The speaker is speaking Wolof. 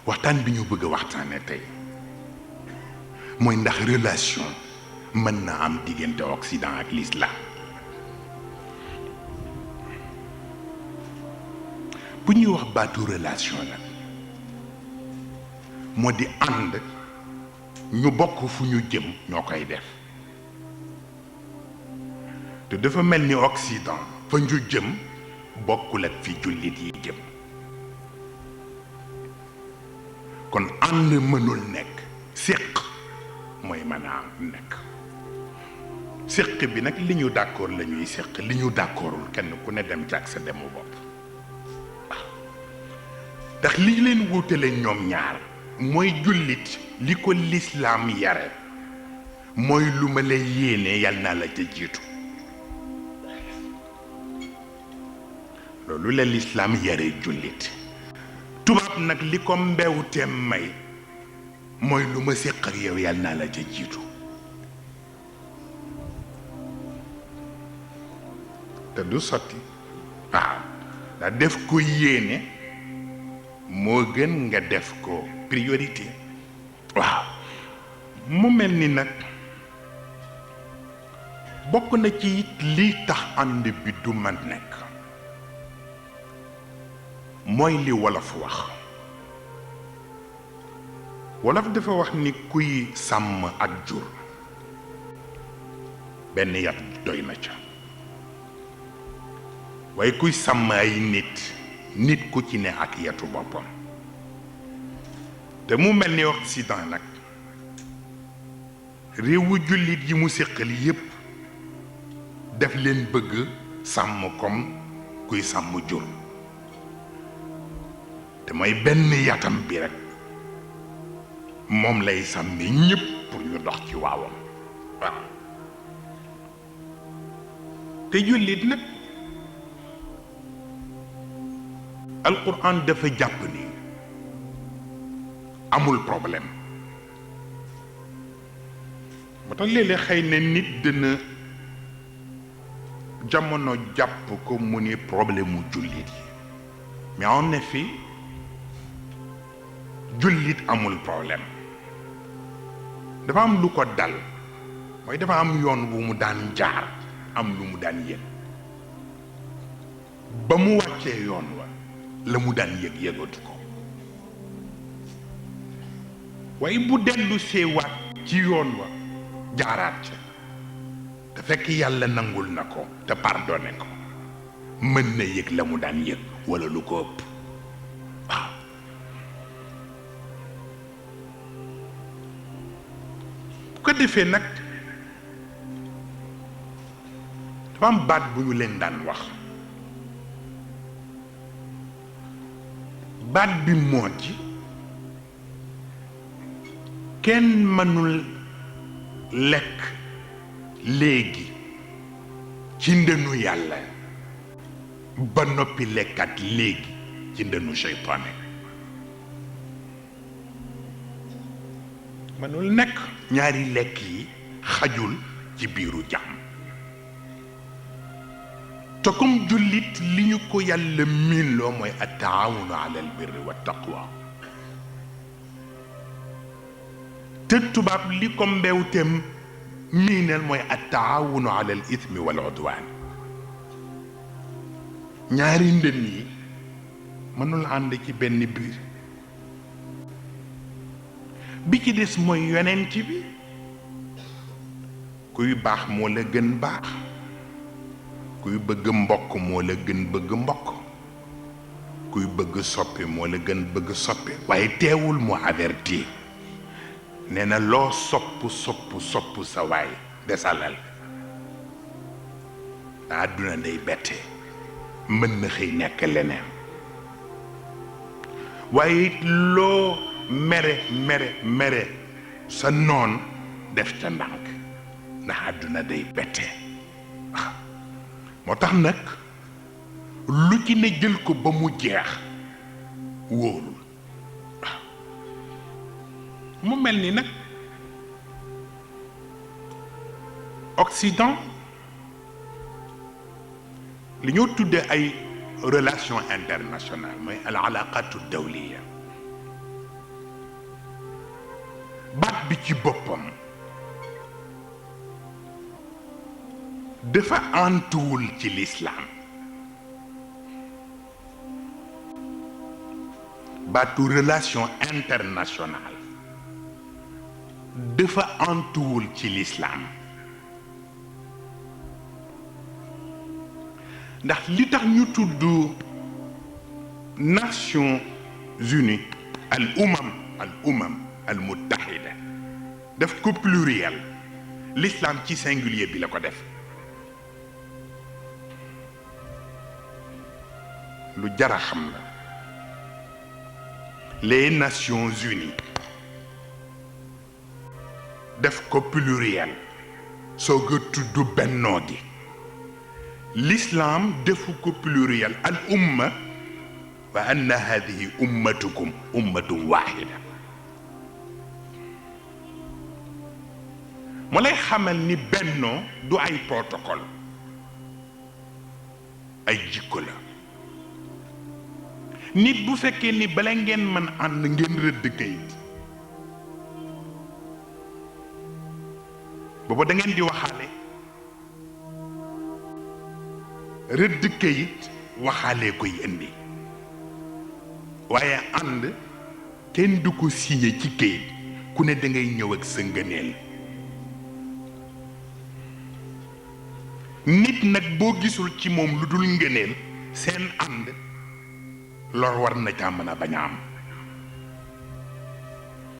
waxtaan bi ñu bëgg a waxtaane tey mooy ndax relation mën na am diggante Occident ak l'islam. bu ñuy wax baatu relation nag moo di ànd ñu bokk fu ñu jëm ñoo koy def te dafa mel ni Occident fa ñu jëm bokkul ak fi jullit yi jëm kon ànd mënul nekk séq mooy mën a nekk séq bi nag li ñu d'accord la ñuy séq li ñu d'accordul kenn ku ne dem ci ak sa demu bopp waaw ndax li leen wuutale ñoom ñaar mooy jullit li ko lislaam yare mooy lu ma lay yéene yal naa la ca jiitu loolu la lislaam yare jullit tubaab nag li ko mbewteem may mooy lu ma séq ak yow yal naa la ca jiitu te du sotti waaw da def ko yéene moo gën nga def ko priorité waaw mu mel ni nag bokk na ci it lii tax ànd bi du man nekk mooy li wolof wax wolof dafa wax ni kuy sàmm ak jur benn yat doy na ca waaye kuy sàmm ay nit ku ci ne ak yatu boppam te mu mel ni Occident nag réewu jullit yi mu séqal yépp def leen bëgg sàmm comme kuy sàmm jur te mooy benn yatam bi rek moom lay sàmmi ñépp pour ñu dox ci waawam waaw te jullit nag alquran dafa jàpp ni amul problème moo tax léeg-léeg xëy na nit dina jamono jàpp ko mu ni problème mu jullit yi mais en effet jullit amul problème dafa am lu ko dal mooy dafa am yoon wu mu daan jaar am lu mu daan yëg ba mu wàccee yoon wa la mu daan yëg yëgatu ko waaye bu dellu seewaat ci yoon wa jaaraat ca te fekk yàlla nangul na ko te pardonné ko mën na yëg la mu daan yëg walla lu ko ëpp waaw bu ko defee nag dafa am baat bu ñu leen daan wax baat bi moo ci kenn mënul lekk léegi ci ndënu yàlla ba noppi lekkat léegi ci ndënu seytaane mënul nekk ñaari lekk yi xajul ci biiru jàmm te comme jullit li ñu ko yàlla miin loo mooy at-taawunu ala al-birri wa taqwa te tubaab li ko mbewteem miinal mooy at-taawunu ala al-ithmi wal udwaan ñaari ndën yi mënul ànd ci benn biir bi ci des mooy yonent bi kuy baax moo la gën baax kuy bëgg mbokk moo la gën bëgg mbokk kuy bëgg soppe moo la gën bëgg soppe waaye teewul mu avertir nee na loo sopp sa waay desalal àdduna day bette mën na xëy nekk leneen waaye it loo mere sa noon def ca ndànk ndax àdduna day bette waaw moo tax nag lu ci ne jël ko ba mu jeex wóorul waaw mu mel ni nag Occident li ñoo tuddee ay relation internationale mooy al alaqatu dawliya baat bi ci boppam dafa antuwul ci lislaam baatu relation internationale dafa antuwul ci lislaam ndax li tax ñu tudd Nations Unies al umam al muttahida def ko pluriel l'islam ci singulier bi la ko def lu jara xam la les Nations Unies def ko pluriel soo ko tudd bennoo gi l'islam defu ko pluriel al umma wa anna hadihi ummatukum ummatun wahida moo lay xamal ni bennoo du ay protocole ay jikko la nit bu fekkee ni bala ngeen mën ànd ngeen rëdd kayit booba da ngeen di waxaale rëdd kayit waxaale koy indi waaye ànd kenn du ko signé ci kayit ku ne da ngay ñëw ak sa ngëneel nit nag boo gisul ci moom lu dul ngëneel seen ànd lor war na caa mën a bañ a am